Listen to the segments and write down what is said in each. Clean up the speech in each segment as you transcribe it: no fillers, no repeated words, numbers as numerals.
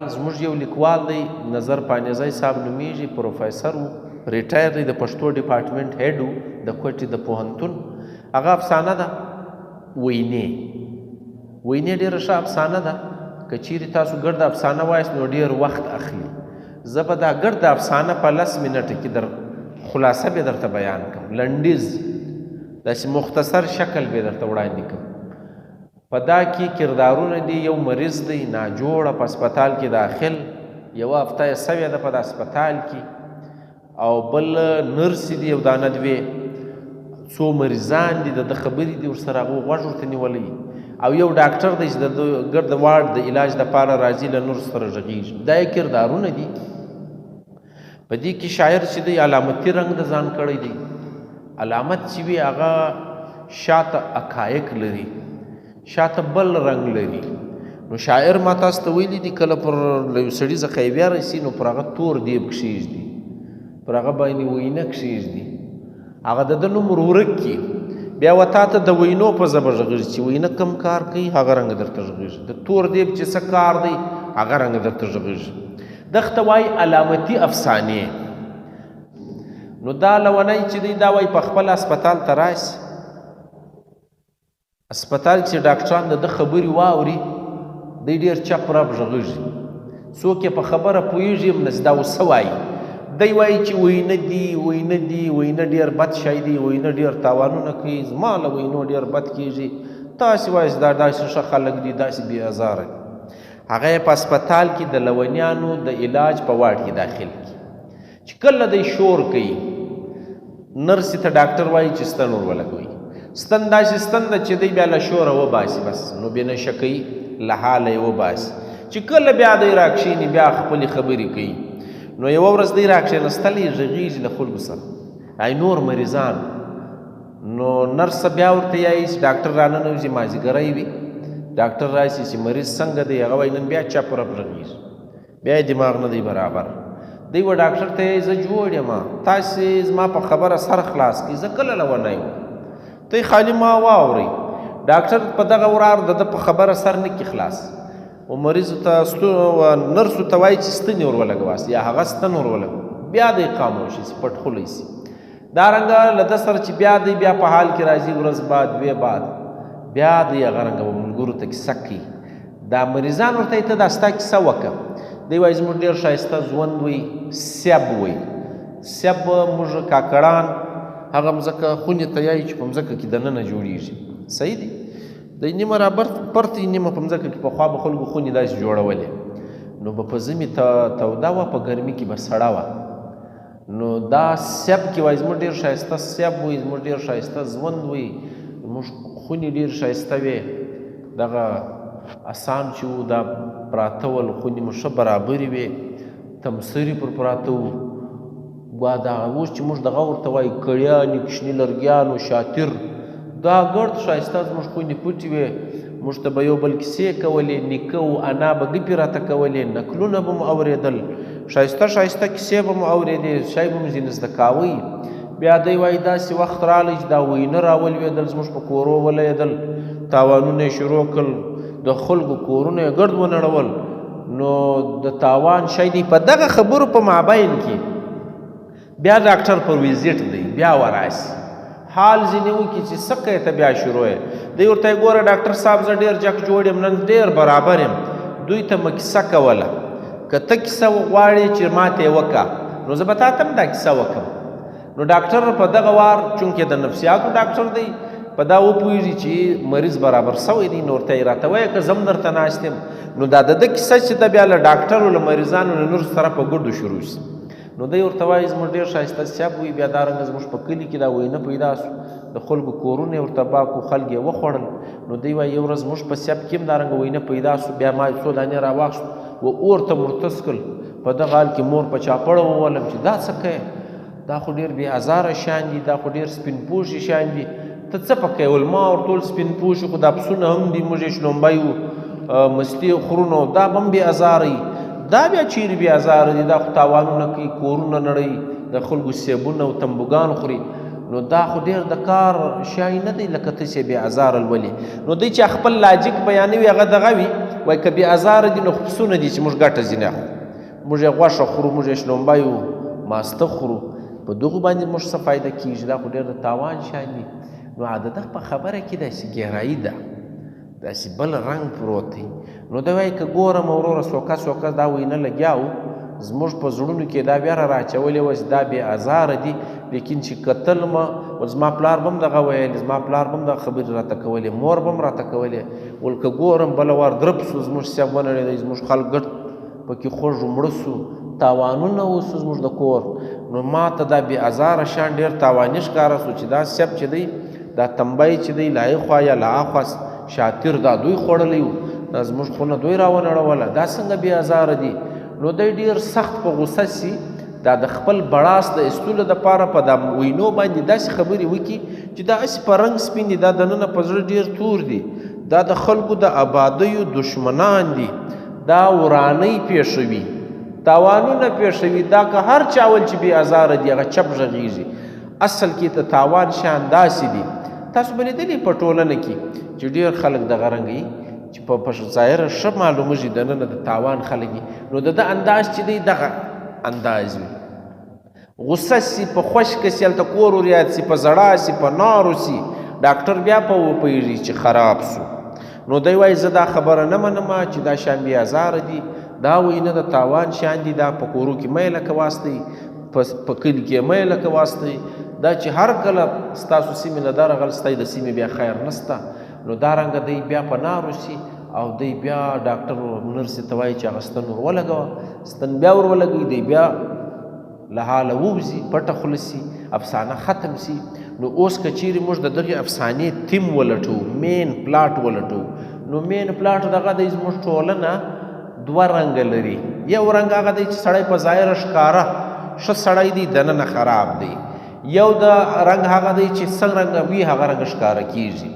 زموږ یو لیکوال دی، نظر پانیزی صاحب نومېږي، پروفیسر و، ریټایر دی، د پښتو ډپارټمنټ هډ و د کوټې د پوهنتون. هغه افسانه ده وینې. وینې ډېره ښه افسانه ده. که چیرې تاسو ګرده افسانه وایاست نو ډېر وخت اخلي. زه به دا ګرده افسانه په 10 منټه کې در خلاصه به درته بیان کړم، لنډیز داسې مختصر شکل به درته وړاندې کړم. په دا کې کردارونه دي، یو مریض دی ناجوړه په هسپتال کې داخل، یوه هفته یې سوې ده په د هسپتال کې، او بل نرسې دي، یو دانه دوې څو مریضان دي، د ده خبرې دي ورسره، هغو غوږ ورته نیولی، او یو ډاکټر دی چې د ده ګرد وارډ د علاج دپاره راځي، له نورو سره غږېږي. دا یې کردارونه دي. په دې کې شاعر چې دی علامتي رنګ د ځان کړی دی. علامت چې وي هغه شاته حقایق لري، شاته بل رنګ لري. نو شاعر ما تاسو ته ویلي دي، کله پر له یو سړي څخه یې ویره سي نو پر هغه تور دیب کښېږدي، پر هغه باندې وینه کښېږدي، هغه د ده نوم ورک کړي، بیا و تا ته د وینو په ژبه غږېږي چې وینه کم کار کوي هغه رنګ درته غږېږي، د تور دیب چې څه کار دی هغه رنګ درته غږېږي. دغه ته وایي علامتي افسانې. نو دا لونی چې دی دا وایي په خپل هسپتال ته راشي، هسپتال چې ډاکټران د ده خبرې واوري دی ډېر چپ رپ غږېږي، څوک یې په خبره پوهېږي هم نه چې دا اوس څه وایي. دی وایي چې وینه دي، وینه دي، وینه ډېر بد شی دی، وینه ډېر تاوانونه کوي، زما له وینو ډېر بد کېږي، تاسې وایئ دا داسې ښه خلک دي، داسې بې ازاره دي. هغه یې په هسپتال کې د لونیانو د علاج په واټ کې داخل کړي. چې کله دی شور کوي نرسې ته ډاکټر وایي چې ستن ور ولګوي، ستن داسې ستن ده چې دی بیا له شوره وباسي، بس نو بې نشه کوي، له حاله یې وباسي. چې کله بیا دی راکښېني بیا خپلې خبرې کوي. نو یوه ورځ دی راکښېنستلی غږېږي له خلکو سره، ای نور مریضان. نو نرسه بیا ورته یایي چې ډاکټر راننوځي، مازدیګری وي، ډاکټر راشي چې مریض څنګه دی، هغه وایي نن بیا چپ رپ غږېږي، بیا یې دماغ نه دی برابر. دی و ډاکټر ته یې زه جوړ یم، تاسې زما په خبره سر خلاص کړئ، زه کله لونی وم، ته یې خالي ما واورئ. ډاکټر په دغه ورار د ده په خبره سر نه کي خلاص، و مریض ته نرسو ته وایي چې ستنې ور ولګواست یا هغه ستن ور ولګوه، بیا دی خاموش سي، پټ خولی سي. دا رنګه له ده سره چې بیا دی بیا په حال کې راځي، ورځ بعد دوې بعد بیا دی هغه رنګه و ملګرو ته کیسه کوي. دا مریضان ورته ته دا ستا کیسه وکړه. دی وایي زموږ ډېر ښایسته ژوند وي، سیب وي، سیب موږ کاکړان هغه مځکه خونې ته یایي چې په مځکه کې دننه جوړېږي، صحیح دی، د نیمه را پرته نیمه په مځکه کې. پخوا به خلکو خونې داسې جوړولې، نو به په ژمي توده وه، په ګرمي کې به سړه وه. نو دا سیب کې وایي زموږ ډېر ښایسته سیب وي، زموږ ډېر ښایسته ژوند وي، زموږ خونې ډېر ښایسته وې، دغه اسان چې وو دا پراته ول، خونې مو ښه برابرې وې، تمسرې پر پراته وو. ګوا دا اوس چې موږ دغه ورته وایو کړیانې، کوچني لرګیانو، شاتر، دا ګرد ښایسته زموږ خونې پټې وې. موږ ته به یو بل کیسې کولې، نیکه و انا به ګپې راته کولې، نکلونه به مو اورېدل، ښایسته ښایسته کیسې به مو اورېدې، شی به مو ځینې زده کاوی. بیا دی وایي داسې وخت راغلی چې دا وینه راولوېدل، زموږ په کورو ولوېدل، تاوانونه یې شروع کړل، د خلکو کورونه یې ګرد ونړول. نو د تاوان شی دی په دغه خبرو په مابین کې بیا ډاکټر پر ویزیټ دی، بیا وراسي حال ځینې وکړي چې څه کوې ته بیا شروع یې. دی ورته یې ګوره ډاکټر صاحب زه ډېر جک جوړ یم، نن ډېر برابر یم. دوی ته مه کیسه کوله، که ته کیسه غواړې چې ما ته یې وکړه نو زه به تا ته هم دا کیسه وکړم. نو ډاکټر په دغه وار چونکې د نفسیاتو ډاکټر دی په دا وپوهېږي چې مریض برابر سوی دی، نو ورته یې راته وایه که زه هم درته ناست یم. نو دا د ده کیسه چې ده بیا له ډاکټر او له مریضانو له نورو سره په ګډو شروع شي. نو دی ورته وایي زموږ ډېر ښایسته سیب وي، بیا دا رنګه زموږ په کلي کې دا وینه پیدا سو، د خلکو کورونه یې ورته تباه کړو، خلک یې وخوړل. نو دی وایي یو ورځ زموږ په سیب کې هم دا رنګه وینه پیدا سو، بیا ما یې څو دانې راواخیستو و اور ته مو ورتس کړل. په دغه حال کې مور په چاپړه وولم چې دا څه کوې، دا خو ډېر بې ازاره شیان دي، دا خو ډېر سپین پوښي شیان دي، ته څه په کوې؟ ول ما ورته وویل سپین پوښي خو دا پسونه هم دي، موږ یې شلومبی وو مستې خورو، نو دا به هم بې ازاره وي، دا بیا چیرې بې ازاره دي، دا خو تاوانونه کوي، کورونه نړوي، د خلکو سیبونه او تنبوګان خوري، نو دا خو ډېر د کار شی نه دی لکه ته چې بې ازاره لولې. نو دی چې خپل لاجیک بیانوي هغه دغه وي. وایي که بې ازاره دي نو خو پسونه دي چې موږ ګټه ځینې اخلو، موږ یې غوښه خورو، موږ یې شلومبی ماسته خورو، په دغو باندې موږ څه فایده کېږي؟ دا خو ډېر د تاوان شیان دي. نو عادت په خبره کې داسې ګهرایي ده، داسې بل رنګ پروت دی. نو دی وایي که ګورم وروره سوکه سوکه دا وینه لګیا و، زموږ په زړونو کې دا ویره راچولې وه چې دا بې ازاره دي، لیکن چې کتل ما زما پلار به هم دغه ویل، زما پلار به هم دغه خبرې راته کولې، مور به هم راته کولې، ول که ګورم بله وار درپ سو، زموږ سیب ونړېدی، زموږ خلک ګډ پکې خوږ مړه سو، تاوانونه وسو زموږ د کور. نو ما ته دا بې ازاره شیان ډېر تاواني ښکاره سو چې دا سیب چې دی، دا تنبی چې دی، له هغې خوا یا له هاخوا شاتیر دا دوی خوړلی و، دا زموږ خونه دوی راونړوله، دا څنګه بې ازاره دي؟ نو دی ډېر سخت په غوسه سي، دا د خپل بړاس د ایستلو دپاره په دا وینو باندې داسې خبرې وکړي چې دا هسې په رنګ سپین دي، دا دننه په زړه ډېر تور دي، دا د خلکو د آبادیو دښمنان دي، دا ورانۍ پېښوي، تاوانونه پېښوي، دا که هر چا ول چې بې ازاره دي هغه چپ غږېږي. اصل کې ته تاوان شیان داسې دي. تاسو به لیدلي په ټولنه کې چې ډېر خلک دغه رنګ وي چې په ظاهره ښه معلومېږي دننه د تاوان خلک وي. نو د ده انداز چې دی دغه انداز وي، غوسه سي، په خشکه سي، هلته کور وریاد سي، په ژړا سي، په نارو سي، ډاکټر بیا په وپوهېږي چې خراب سو. نو دی وایي زه دا خبره نه منم چې دا شیان بې ازاره دي، دا وایي نه د تاوان شیان دي، دا په کورو کې مه یې لکه واستئ، په کلي کې مه یې لکه واستئ، دا چې هر کله ستاسو سیمې نه درغل ستی د سیمې بیا خیر نسته. نو دا رنګه دی بیا په نارو سي او دی بیا ډاکټر نرسې ته وایي چې هغه ستن ور ولګوه، ستن بیا ور ولګوي، دی بیا له حاله ووځي، پټه خوله سي، افسانه ختم سي. نو اوس که چیرې موږ د دغې افسانې تیم ولټوو، مین پلاټ ولټوو، نو مین پلاټ دغه دی زموږ ټولنه دوه رنګه لري. یو رنګ هغه دی چې سړی په ظاهره ښکاره ښه سړی دی، دننه خراب دی. یو د رنګ هغه دی چې څنګه رنګه وي هغه رنګ ښکاره کېږي.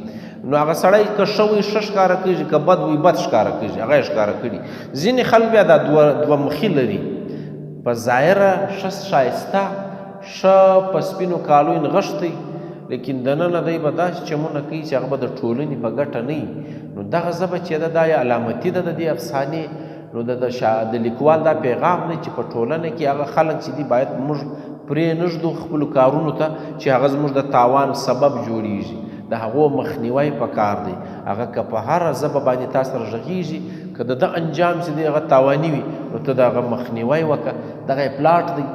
نو هغه سړی که ښه وي ښه ښکاره کېږي، که بد وي بد ښکاره کېږي، هغه یې ښکاره کړي. ځینې خلک بیا دا دوه مخي لري، په ظاهره ښه ښایسته ښه په سپینو کالو یې نغښتی، لیکن دننه دی به داسې چمونه کوي چې هغه به د ټولنې په ګټه نه وي. نو دغه ژبه چې ده دا یې علامتي ده د دې افسانې. نو د لیکوال دا پیغام دی چې په ټولنه کې هغه خلک چې دي باید موږ پرې نه ږدو خپلو کارونو ته چې هغه زموږ د تاوان سبب جوړیږي، د هغو مخنیوی پکار دی. هغه که په هره ژبه باندې تا سره غږېږي، که د ده انجام چې دی هغه تاواني وي، نو ته د هغه مخنیوی وکړه. دغه یې پلاټ دی.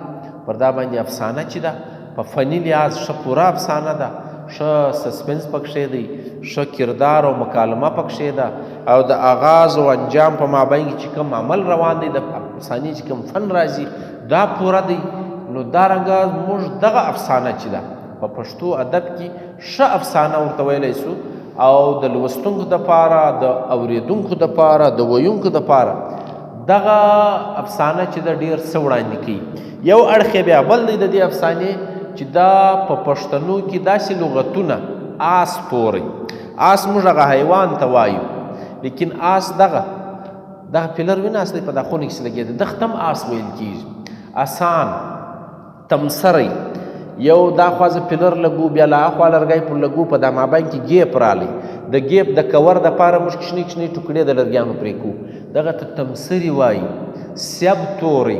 پر دا باندې افسانه چې ده په فني لحاظ ښه پوره افسانه ده، ښه سسپنس پکښې دی، ښه کردار او مکالمه پکښې ده، او د آغاز او انجام په مابین کې چې کوم عمل روان دی، د افسانې چې کوم فن راځي دا پوره دی. نو دا رنګه موږ دغه افسانه چې ده په پښتو ادب کې ښه افسانه ورته ویلی سو، او د لوستونکو دپاره، د اورېدونکو دپاره، د ویونکو دپاره دغه افسانه چې ده ډېر څه وړاندې کوي. یو اړخ یې بیا بل دی د دې افسانې چې دا په پښتنو کې داسې لغتونه، آس توری، آس موږ هغه حیوان ته وایو، لیکن آس دغه پلر وینه آس دی په دا خونه کې چې لګېده، دغه هم آس ویل کېږي. اسان، تمسری، یو دا خوا زه پلر لګو، بیا له اخوا لرګی پر لګو، په دا مابین کې ګیپ رالی، د ګیپ د کور دپاره موږ کوچنۍ کوچنۍ ټوکړې د لرګیانو پرې کوو، دغه ته تمسري وایي. سیب توری،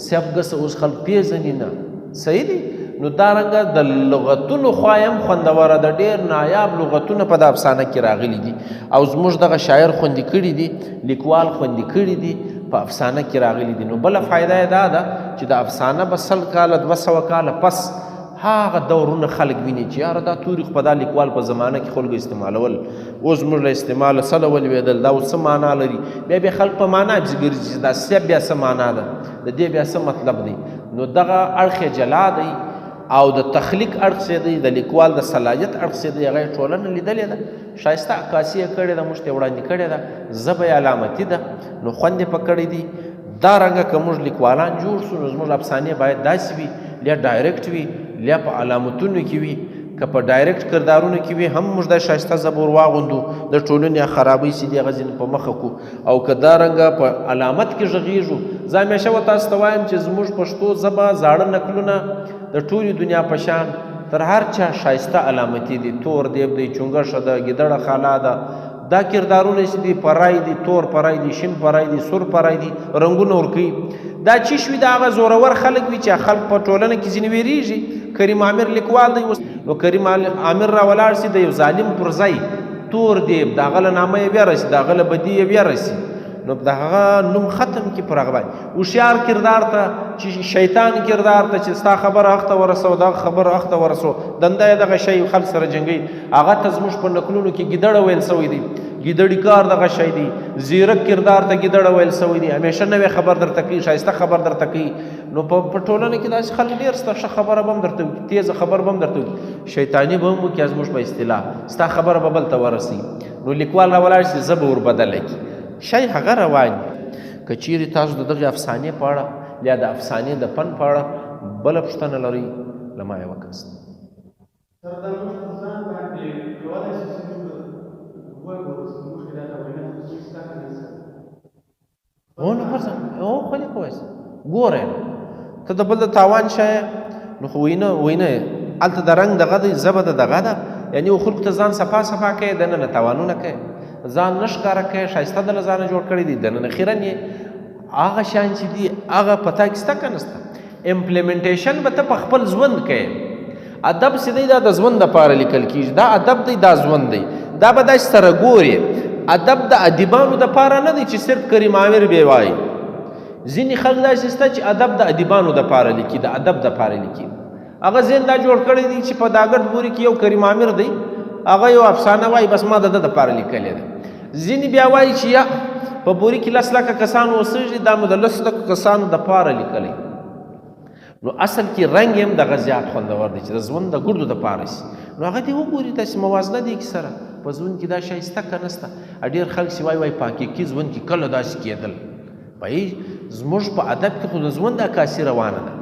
سیب ګسه اوس خلک پېژني نه، صحیح دی. نو دا رنګه د لغتونو خوا یې هم خوندوره ده، ډېر نایاب لغتونه په دا افسانه کې راغلي دي، او زموږ دغه شاعر خوندي کړي دي، لیکوال خوندي کړي دي، په افسانه کې راغلي دي. نو بله فایده یې دا ده چې د افسانه به 100 کاله 200 کاله پس هغه دورونه خلک ویني چې یاره دا توري خو په دا لیکوال په زمانه کې خلکو استعمالول، اوس موږ له استعماله سله ولوېدل، دا اوس څه معنا لري؟ بیا بیا خلک په معنا پسې ګرځي چې دا څه بیا څه معنا ده، د دې بیا څه مطلب دی. نو دغه اړخ یې جلا دی، او د تخلیق اړخ یې دی، د لیکوال د صلاحیت اړخ یې دی، هغه یې ټولنه لیدلې ده، ښایسته عکاسي یې کړې ده، موږ ته یې وړاندې کړې ده، ژبه یې علامتي ده، نو خوند یې په کړی دی. دا رنګه که موږ لیکوالان جوړ سو، نو زموږ افسانې باید داسې وي، یا ډایرکټ وي، یا په علامتونو کې وي، که په ډایرکټ کردارونو کې وي هم موږ دا ښایسته ژبه ور واغوندو، د ټولنې خرابۍ چې دي هغه ځینې په مخه کړو، او که دا رنګه په علامت کې غږېږو. زه همیشه و تاسو ته وایم چې زموږ پښتو ژبه زاړه نکلونه د ټولې دنیا په شان تر هر چا ښایسته علامتي دي. تور دیب دی، چونګښه ده، ګیدړه خالا ده، دا کردارونه چې دي پرای دي، تور پرای دي، شین پرای دي، سور پرای دي، رنګونه ورکوي. دا چې شوي د هغه زورور خلک وي چې خلک په ټولنه کې ځینې وېرېږي. کریم عامر لیکوال دی اوس، نو کریم عامر را ولاړ سي د یو ظالم پر ځای تور دیب، د هغه له نامه یې ویره سي، د هغه له بدي یې ویره سي، نو د هغه نوم ختم کړي پر هغه باندې. هوښیار کردار ته چې شیطان کردار ته چې ستا خبره حق ته ورسو، دغه خبره حق ته ورسو، دنده یې دغه شی خلک سره جنګوي، هغه ته زموږ په نکلونو کې ګیدړه ویل سوی دی، ګیدړي کار دغه شی دی. زیرک کردار ته ګیدړه ویل سوی دی، همیشه نوې خبر درته کوي، ښایسته خبر درته کوي. نو په ټولنه کې داسې خلک ډېر سته، ښه خبره به هم درته وکړي، تېزه خبر به هم درته وکړي، شیطاني به هم وکړي. زموږ په اصطلاح ستا خبره به بل ته ورسوي. نو لیکوال را ولاړ شي، زه به وربدله کړي شی هغه روان دی. که چیرې تاسو د دغې افسانې په اړه یا د افسانې د فن په اړه بله پوښتنه لرئ، له ما یې وکړئ. سر دا موږ په ځان باندې کولی شو چې موږ وګورو چې موږ کې دا وینا خصوصي شته که نه شته؟ هو نو پر ځان هو خو دې کوی شي. ګوره ته د بل د تاوان شی، نو خو وینا وینا هلته د رنګ دغه دی، ژبه د دغه ده، یعنې خلکو ته ځان صفا صفا کوې، دننه تاوانونه کوې، ځان نه ښکاره کوې، ښایسته د له ځانه جوړ کړی دی، دننه خیرن یې. هغه شیان چې دي هغه په تا کې شته که نه شته؟ implementation به ته په خپل ژوند کوې. ادب چې دی دا د ژوند دپاره لیکل کېږي، دا ادب دی، دا ژوند دی، دا به داسې سره ګورې. ادب د ادیبانو دپاره نه دی چې صرف کریم عامر به وایي. ځینې خلک داسې شته چې ادب د ادیبانو دپاره لیکي، د ادب دپاره لیکي. هغه ذهن دا جوړ کړی دی چې په داګرد بوري کې یو کریم عامر دی، هغه یو افسانه وایي، بس ما د ده دپاره لیکلې ده. ځینې بیا وایي چې یا په بوري کې 10 لکه کسان اوسېږي، دا مو د 10 لکه کسانو دپاره لیکلی. نو اصل کې رنګ یې هم دغه زیات خوندور دی چې د ژوند د ګردو دپاره سي. نو هغه دې وګوري، داسې موازنه دی کې سره په ژوند کې دا شی شته که نه شته. ډېر خلک چې وایي وایي په حقیقي ژوند کې کله داسې کېدل. پوهېږي زموږ په ادب کې خو د ژوند عکاسي روانه ده.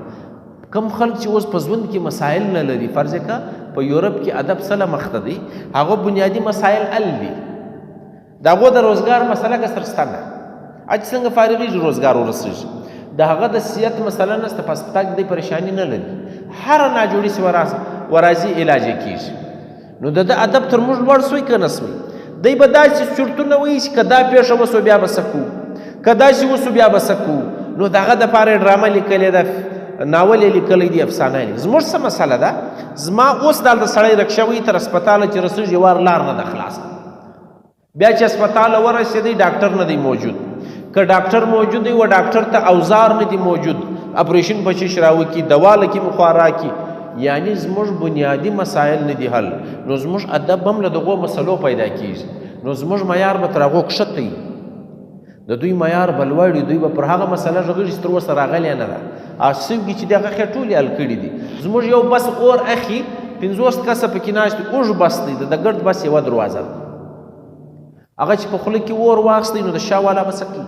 کم خلک چې اوس په ژوند کې مسایل نه لري، فرض یې که په یورپ کې ادب څه له مخته دی، هغه بنیادي مسایل حل دي، د هغو د روزګار مسله که سره شته نه، چې څنګه فارغېږي روزګار ورسېږي، د هغه د صحت مسله نشته، په هسپتال کې دی پریشاني نه لري، هره ناجوړي چې ورازي علاج یې کېږي. نو د ده ادب تر موږ لوړ سوی که نه سوی؟ دی به داسې چورتونه وایي چې که دا پېښه وسو بیا به څه کوو، که داسې وسو بیا به څه کوو. نو د هغه دپاره یې ډرامه لیکلې ده، ناول یې لیکلی دی، افسانه یې لیکلې. زموږ څه مسله ده؟ زما اوس دلته سړی رکشه وایي تر هسپتاله چې رسېږي وار لار نه ده خلاصه، بیا چې هسپتاله ورسېدی ډاکټر نه دی موجود، که ډاکټر موجود دی و ډاکټر ته اوزار نه دی موجود، اپریشن په چش راوکي، دوا له کومې خوا راکړي. یعنی زموږ بنیادي مسایل نه دي حل. نو زموږ ادب هم له دغو مسلو پیدا کېږي. نو زموږ معیار به تر هغو کښته وي، د دوی معیار به لوړ وي، دوی به پر هغه مسله غږېږي چې تر اوسه راغلې نه ده. هغه څوک چې دغه خیر ټولې حل کړي دي. زموږ یو بس اور اخي، 50 کسه پکې ناست دي، اوږد بس دی، د ګرد بس یوه دروازه ده، هغه چې په خوله کې اور واخیستی نو د شا والا به څه کوي؟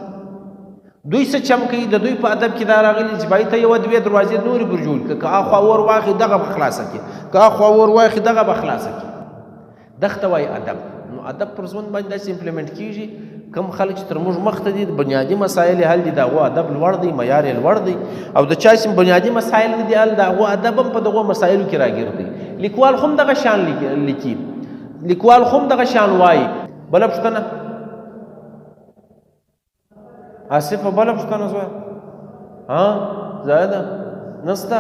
دوی څه چم کوي؟ د دوی په ادب کې دا راغلي چې باید ته یوه دوې دروازې نورې پر جوړ کړه، که اخوا اور واخلي دغه به خلاصه کړي، که اخوا اور واخلي دغه به خلاصه کړي. دغه ته وایي ادب. نو ادب پر ژوند باندې داسې implement کېږي. کم خلک چې تر موږ مخته دي بنیادي مسایل یې حل دي، د هغو ادب لوړ دی، معیار یې لوړ دی، او د چا چې بنیادي مسایل نه دي حل، د هغو ادب هم په دغو مسایلو کې راګیر دی. لیکوال خو هم دغه شان لیکي، لیکوال خو هم دغه شان وایي. بله پوښتنه آصفه، بله پوښتنه زویه؟ ها زاهده نسته؟